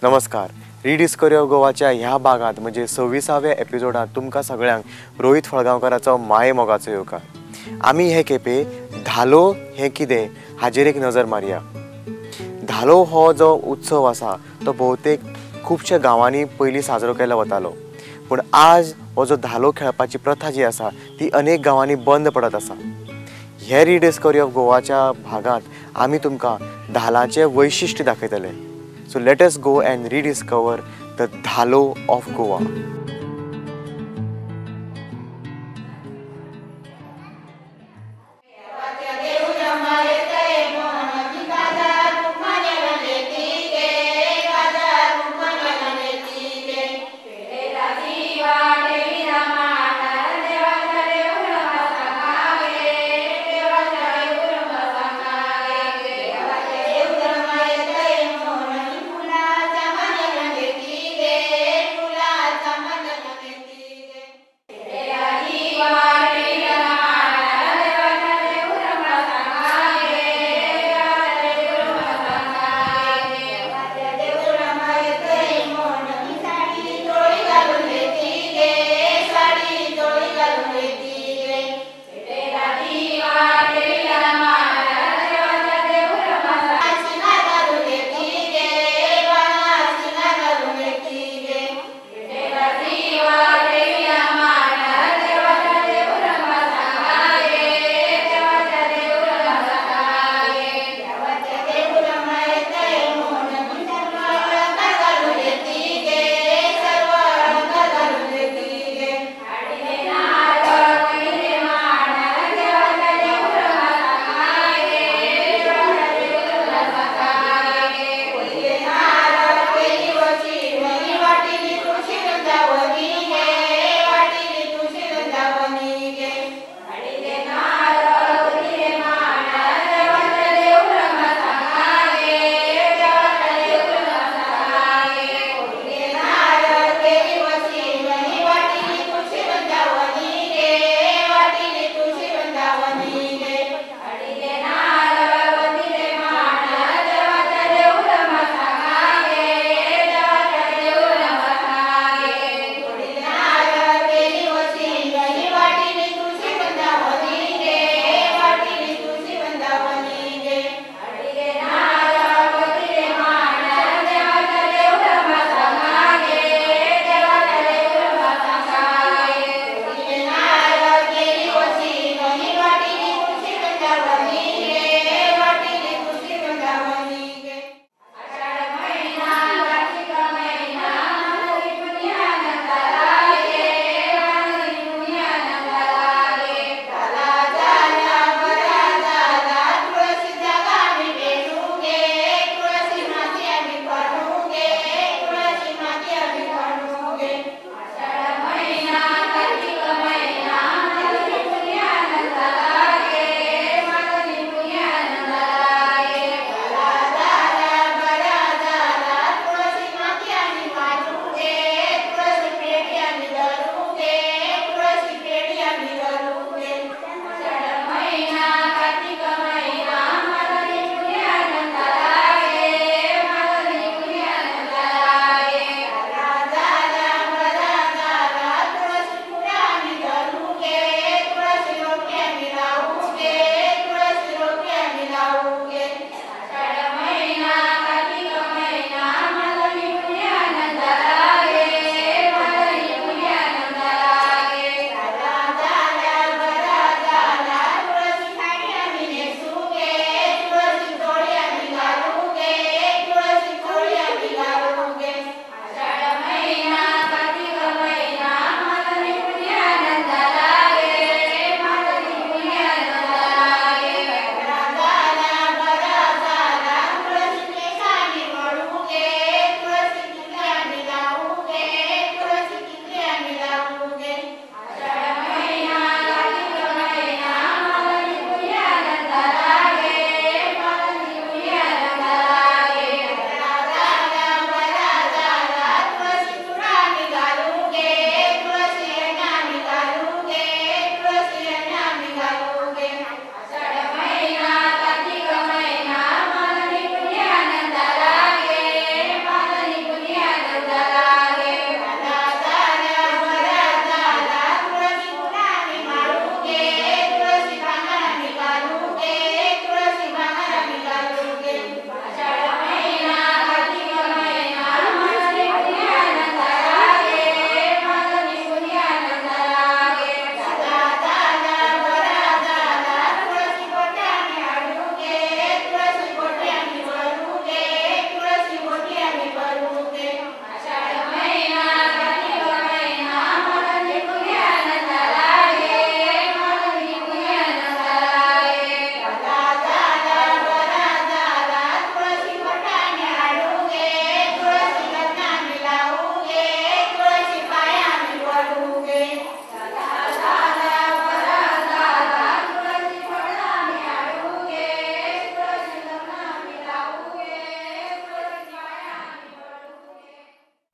नमस्कार. Rediscovery of गोवाच्या ह्या भागांत म्हणजे 26व्या एपिसोडांत तुमकां सगळ्यांक रोहित फळगांवकाराचो मायेमोगाचो येवकार. आमी हे खेपे धालो हें कितें हाजेर एक नजर मारया. धालो हो जो उत्सव आसा तो भोवतेक खुबश्या गांवांनी पयलीं साजरो केलो वतालो, पूण आज हो जो धालो खेळपाची प्रथा जी आसा ती अनेक गांवांनी बंद पडत आसा. हे रिडिस्कवरी ऑफ गोवाच्या भागांत आमी तुमकां धालाचें वैशिश्ट्य दाखयतले. So let us go and rediscover the Dhalo of Goa.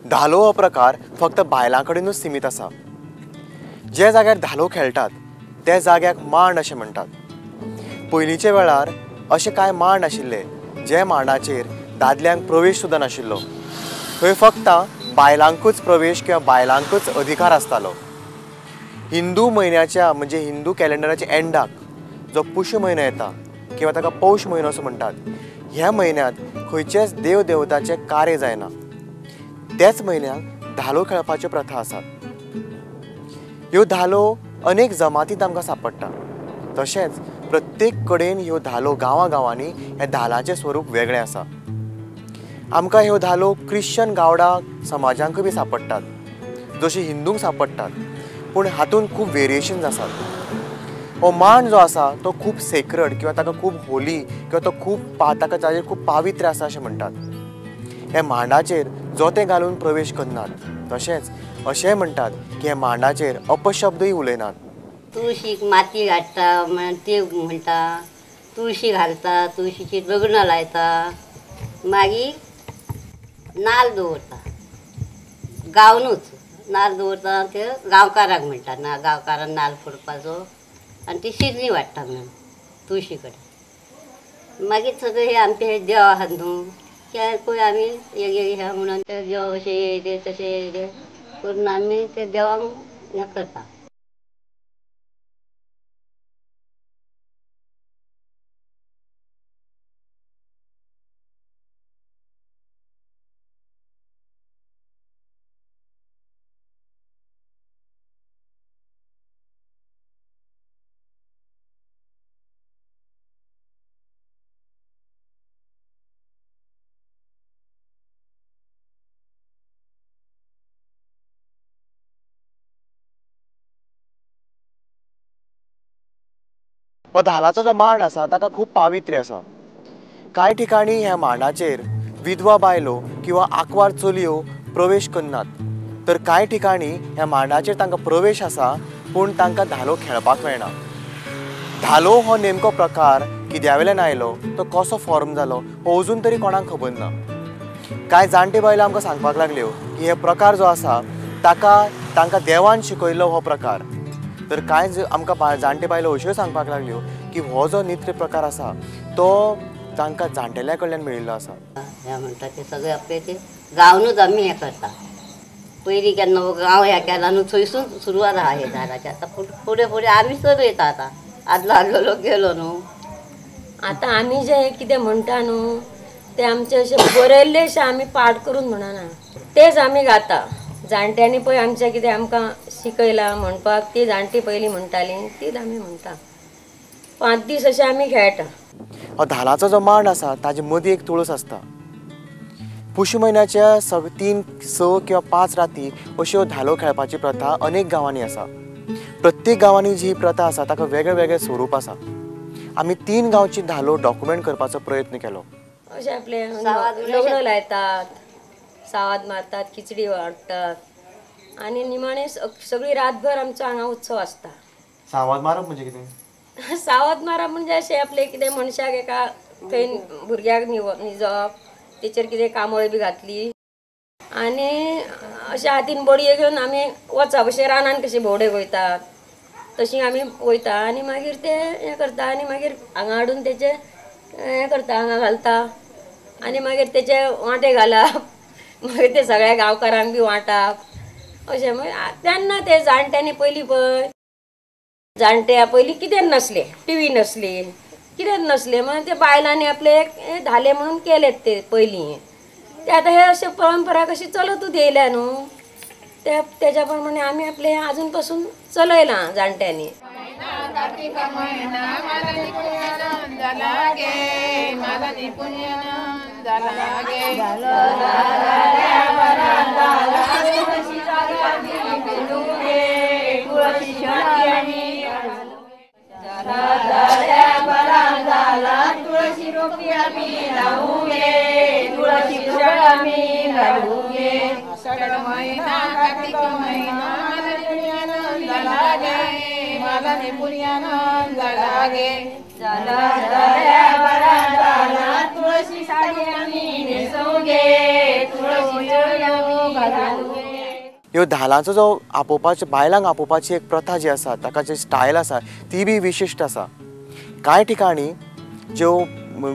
धालो हो प्रकार फक्त बायलां कडेनूच सीमित आसा. जे जाग्यार धालो खेळटात त्या जाग्याक मांड अशें म्हणटात. पयलींच्या वेळार अशे कांय मांड आशिल्ले जे मांडाचेर दादल्यांक प्रवेश सुद्दां नाशिल्लो. थंय फक्त बायलांकूच प्रवेश किंवा बायलांकूच अधिकार आसतालो. हिंदू म्हयन्याच्या म्हणजे हिंदू कॅलेंडराच्या एंडाक जो पुश म्हयनो येता किंवा ताका पौष म्हयनो असो म्हणटात, ह्या म्हयन्यांत खंयचेच देव देवताचें कार्य जायना. त्याच म्हयन्याक धालो खेळपाच्यो प्रथा आसात. ह्यो धालो अनेक जमातींत आमकां सांपडटा. तशेंच प्रत्येक कडेन ह्यो धालो गांवां गांवांनी ह्या धालाचें स्वरूप वेगळें आसा. आमकां ह्यो धालो क्रिश्चन गावडा समाजांकूय बी सांपडटात, जशी हिंदूंक सांपडटात, पूण हातूंत खूब वेरिएशन्स आसात. हो मांड जो आसा तो खूब सेक्रड किंवा ताका खूब होली किंवा तो खूब ताका ताजेर खूब पावित्र्य आसा अशें म्हणटात. ह्या मांडाचेर जोतें घालून प्रवेश करनात. तशेंच अशेंय म्हणटात की ह्या मांडाचेर अपशब्दूय उलयनात. तुळशीक माती घालता ते म्हणटा, तुळशी घालता, तुळशीची लग्नां लायता, मागीर नाल्ल दवरता, गावनूच नाल्ल दवरता, ते गांवकाराक म्हणटा ना गांवकारान नाल्ल फोडपाचो आनी ती शिजणी वाडटा म्हणून तुळशी कडेन. मागीर सगळे हे आमचे हे देव आहात न्हू ते पळय आमी एक हे म्हणून ते देव अशें ते तशें करून आमी ते देवांक हें करता. हो धालाचो जो मांड आसा ताका खूब पावित्र्य आसा. कांय ठिकाणी ह्या मांडाचेर विधवा बायलो किंवा आंकवार चलयो प्रवेश करनात, तर कांय ठिकाणी ह्या मांडाचेर तांकां प्रवेश आसा पूण तांकां धालो खेळपाक मेळना. धालो हो नेमको प्रकार कित्या वेल्यान आयलो, तो कसो फॉर्म जालो हो अजून तरी कोणाक खबर ना. कांय जाणटे बायलो आमकां सांगपाक लागल्यो की हे प्रकार जो आसा ताका तांकां देवान शिकयल्लो हो प्रकार. तर कांय आमकां जाणटे बायलो अश्योय सांगपाक लागल्यो की हो जो नृत्य प्रकार आसा तो तांकां जाणटेल्या कडल्यान मेळिल्लो आसा. हे म्हणटा ते सगळे आपले ते गांवनूच आमी हें करता. पयलीं केन्ना गांव ह्या केला न्हू थंयसून सुरवात आहा हे धालाची. आतां फुडें फुडें आमी चलयता. आतां आदलो आदलो लोक गेलो न्हू. आतां आमी जें कितें म्हणटा न्हू तें आमचें अशें बरयल्लें अशें आमी पाठ करून म्हणना, तेच आमी गाता. जाणट्यांनी पळय आमचें कितें आमकां शिकयलां म्हणपाक, ती जाणटी पयलीं म्हणटाली तीच आमी म्हणटा. 5 दीस अशें आमी खेळटा. हो धालाचो जो मांड आसा ताजे मदीं एक तुळस आसता. पुश म्हयन्याच्या 3, 6 किंवा 5 राती अश्यो धालो खेळपाची प्रथा अनेक गांवांनी आसा. प्रत्येक गांवांनी जी प्रथा आसा ताका वेगळे वेगळे स्वरूप आसा. आमी 3 गांवची धालो डॉक्युमेंट करपाचो प्रयत्न केलो. अशें आपलें लग्न लायतात, सावाद मारतात, खिचडी वाडटात आनी निमाणे सगळी रातभर आमचो हांगा उत्सव आसता. सावाद मारप म्हणजे कितें? सावाद मारप म्हणजे अशें आपलें कितें मनशाक एका थंय भुरग्याक निजप, तेचेर कितें कांबळ बी घातली आनी अशें हातीन बडये घेवन आमी वचप. अशें रानान कशें भोंवडेक वयतात तशी आमी वयता आनी मागीर ते हें करता आनी मागीर हांगा हाडून तेचे हें करता, हांगा घालता आनी मागीर तेचे वांटे घालप, मागीर ते सगळ्या गांवकारांक बी वांटप अशें. मागीर तेन्ना ते जाणट्यांनी पयलीं पळय जाणटे पयलीं कितें नासलें, टिवी नासली, कितें नासलें, मागीर ते बायलांनी आपले धाले म्हणून केले ते पयलीं. ते आतां हे अशे परंपरा कशी चलतूच येयल्या न्हू, त्या तेज्या प्रमाणे आमी आपले अजून पासून चलयलां जाणट्यांनी. आषाढ महिना कार्तिक महिना मला ह्यो धालांचो जो आपोवपाचे बायलांक आपोवपाची एक प्रथा जी आसा ताका जी स्टायल आसा ती बी विशिश्ट आसा. कांय ठिकाणी ज्यो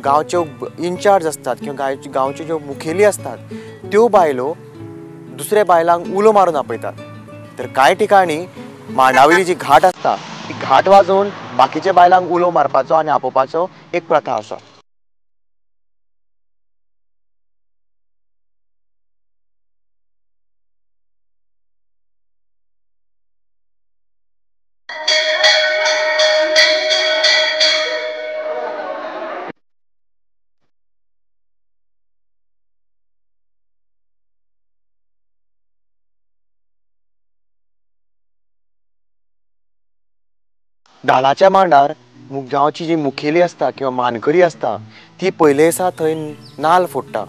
गांवच्यो इन्चार्ज आसतात किंवा गांवच्यो ज्यो मुखेली आसतात त्यो बायलो दुसऱ्या बायलांक उलो मारून आपयतात, तर कांय ठिकाणी मांडावयली जी घाट आसता ती घाट वाजोवन बाकीच्या बायलांक उलो मारपाचो आनी आपोवपाचो एक प्रथा आसा. धालाच्या मांडार गांवची जी मुखेली आसता किंवा मानकरी आसता ती पयले दिसा थंय नाल फोडटा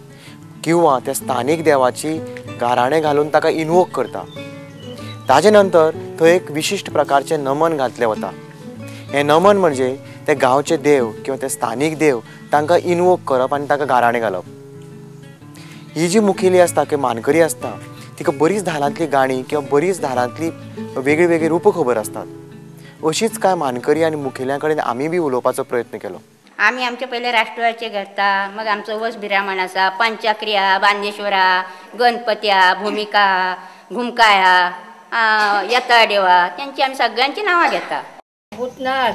किंवा त्या स्थानीक देवाची गाराणें घालून ताका इनवोक करता. ताजे नंतर थंय एक विशिश्ट प्रकारचें नमन घातलें वता. हें नमन म्हणजे ते गांवचे देव किंवा ते स्थानीक देव तांकां इनवोक करप आनी तांकां गाराणें घालप. ही जी मुखेली आसता किंवा मानकरी आसता तिका बरीच धालांतली गाणी किंवा बरीच धालांतली वेगळी वेगळी रुपां खबर आसतात. अशीच कांय मानकरी आनी मुखेल्यां कडेन आमी बी उलोवपाचो प्रयत्न केलो. आमी आमचे पयले राष्ट्राचे घेता, मग आमचो वस बिरामण आसा, पंचाक्री आहा, बांदेश्वर आहा, गणपती आहा, भुमिका आहा, घुमकाय आहा, येता देव आहा, तेंची आमी सगळ्यांची नांवां घेता. भूतनाथ,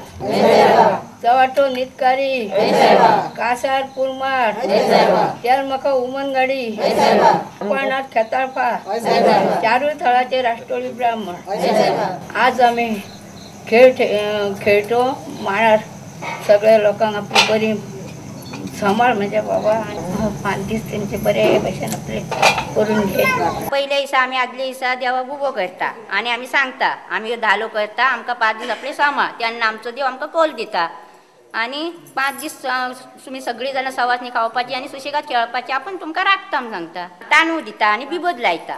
चवाटो नितकारी, कासार पुरमार, तेलमखा उमनगाडी, गोपाळनाथ खेताळफा, चारूय थळाचे राष्ट्रोळी ब्राह्मण. आज आमी खेळ खेळतो मांडार सगळ्या लोकांक आपली बरी सांबाळ म्हणजे बाबा 5 दीस तेंचे बरे भशेन आपले करून घे. पयल्या दिसा आमी आदल्या दिसा देवाक उबो करता आनी आमी सांगता आमी धालो करता, आमकां 5 दीस आपले सांबाळ, तेन्ना आमचो देव आमकां कॉल दिता आनी 5 दीस तुमी सगळीं जाणां सवासणी खावपाची आनी सुशेगाद खेळपाची, आपूण तुमकां राखता म्हूण सांगता. तांदूळ दिता आनी बिबद लायता.